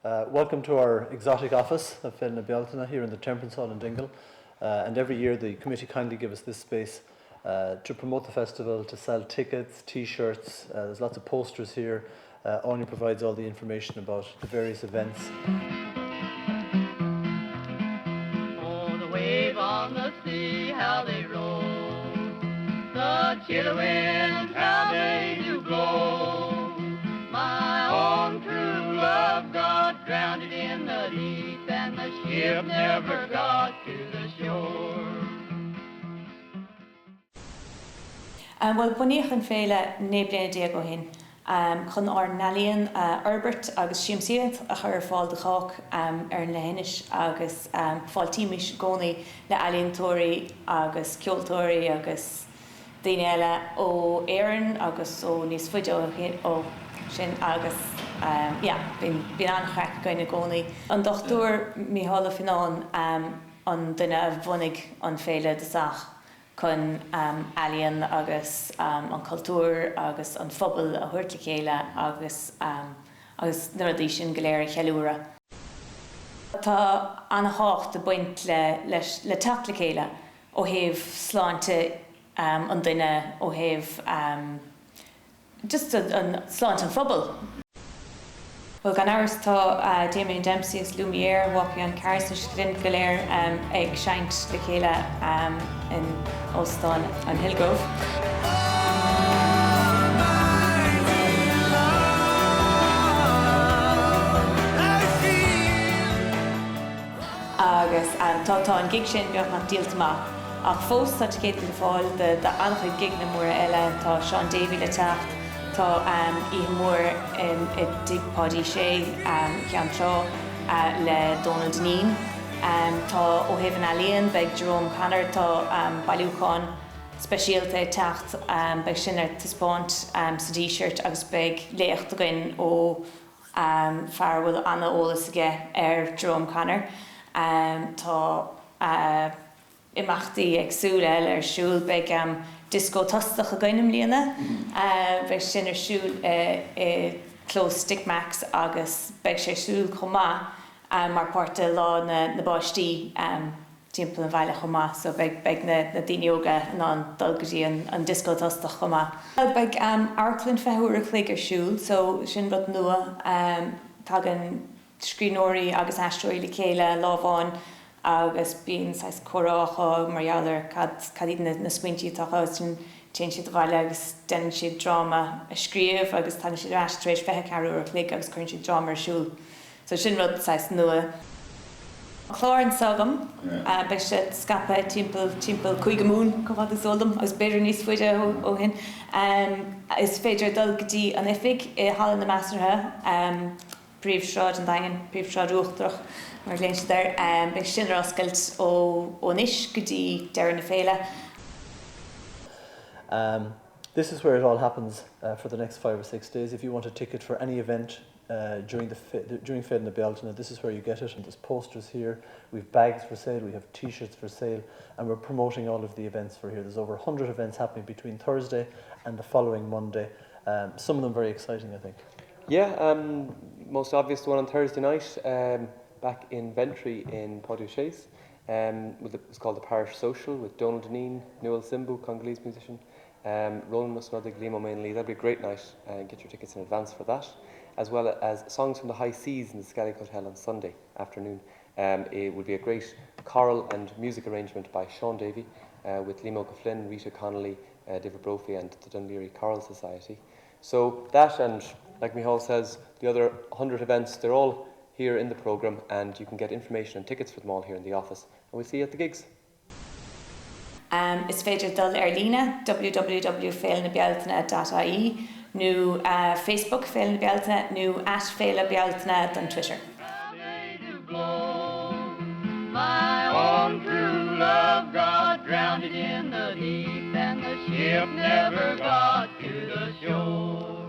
Uh, welcome to our exotic office of Féile na Bealtaine here in the Temperance Hall in Dingle. Uh, and every year the committee kindly give us this space uh, to promote the festival, to sell tickets, t-shirts, uh, there's lots of posters here. Uh, Anya provides all the information about the various events. Oh, the wave on the sea, how they roll. The chilly winds, how they do blow. My own true love got drowned in the deep, and the ship never got to the shore. Bhuel, bunaíodh an féile 19 bliana ó shin chun ár n-ealaíon a fhorbairt agus siamsaíocht a chur ar fáil do chách ar an leithinis agus fáiltímis i gcónaí le ealaíontóirí agus ceoltóirí agus daoine eile ó Éirinn agus ó níos faide ó sin agus yeah, bíonn an-chraic againn i gcónaí. An Dochtúir Mícheál Ó Fionnáin an duine a bhunaigh an féile i dtosach chun ealaíon agus an cultúr agus an phobal a thabhairt le chéile agus agus na rudaí sin go léir a cheiliúradh. Tá an-tábhacht ag baint le leis le teacht le chéile ó thaobh sláinte an duine, ó thaobh just an sláinte an phobail. Bhuel, gan amhras tá Damien Dempsey agus Lumière, Walking on Cars, tá siad go léir ag seinnt le chéile in Óstán an Hillgrove. Agus tá tá an gig sin beagnach díolta amach. Ach fós tá ticéid le fáil do an-chuid gigeanna móra eile, tá Shaun Davey le teacht, tá oíche mhór i dTigh Pháidí Sé i gCeann Trá le Dónal Dineen. Tá ó thaobh an ealaíon, beidh Jerome Connor, tá bailiúchán speisialta ag teacht, beidh sin ar taispeáint sa Díseart agus beidh léacht againn ó fear a bhfuil an-eolas aige ar Jerome Connor. Tá imeachtaí éagsúla eile ar siúl. Beidh Dioscó Tostach againn i mbliana. Beidh sin ar siúl i gclós Dick Mack's agus beidh sé ar siúl chomh maith mar páirt de Lá na bPáistí. timpeall an bhaile chomh maith so beidh beidh na na daoine óga in ann dul go dtí an an dioscó tostach chomh maith. Beidh amharclann 20 uair a chloig ar siúl so sin rud nua. Tagann scríbhneoirí agus aisteoirí le chéile lá amháin agus bíonn saghas comhrá acu mar gheall ar cad cad iad na na smaointí atá acu agus ansin téann siad abhaile agus déanann siad dráma a scríobh agus tagann siad ar ais tar éis 24 uair a chloig agus cuireann siad dráma ar siúl. So sin rud saghas nua. Clár anseo agam. Beidh sé scaipthe timpeall timpeall Cúige Mumhan, chomh fada is eol dom, agus b'fhéidir níos faide ó shin. Is féidir dul go dtí an oifig i Halla na Measartha, Príomhshráid an Daingin, Príomhshráid Uachtarach mar a ghlaonn siad air. Beidh sin ar oscailt ó anois go dtí deireadh na féile. This is where it all happens for the next 5 or 6 days. If you want a ticket for any event uh, during the during Féile na Bealtaine, this is where you get it. And there's posters here, we've bags for sale, we have t-shirts for sale, and we're promoting all of the events for here. There's over 100 events happening between Thursday and the following Monday. Um, some of them very exciting, I think. Yeah, um, most obvious one on Thursday night, um, back in Ventry in Páidí Ó Sé's. Um, with the, it's called the Parish Social with Donal Dineen, Noel Simbu, Congolese musician, um, Ronan Ó Snodaigh, Liam Ó Maonlaí. That'll be a great night. Uh, get your tickets in advance for that. As well as Songs from the High Seas in the Skellig Hotel on Sunday afternoon. Um, it will be a great choral and music arrangement by Sean Davey uh, with Liam O'Flynn, Rita Connolly, uh, David Brophy and the Dunleary Choral Society. So that and, like Michal says, the other 100 events, they're all here in the programme and you can get information and tickets for them all here in the office. And we'll see you at the gigs. Is féidir dul ar líne, www.féilenabealtaine.ie, nó Facebook Féile na Bealtaine nó at Féile Bealtaine don Twitter. My own true love got drowned in the deep and the ship never got to the shore.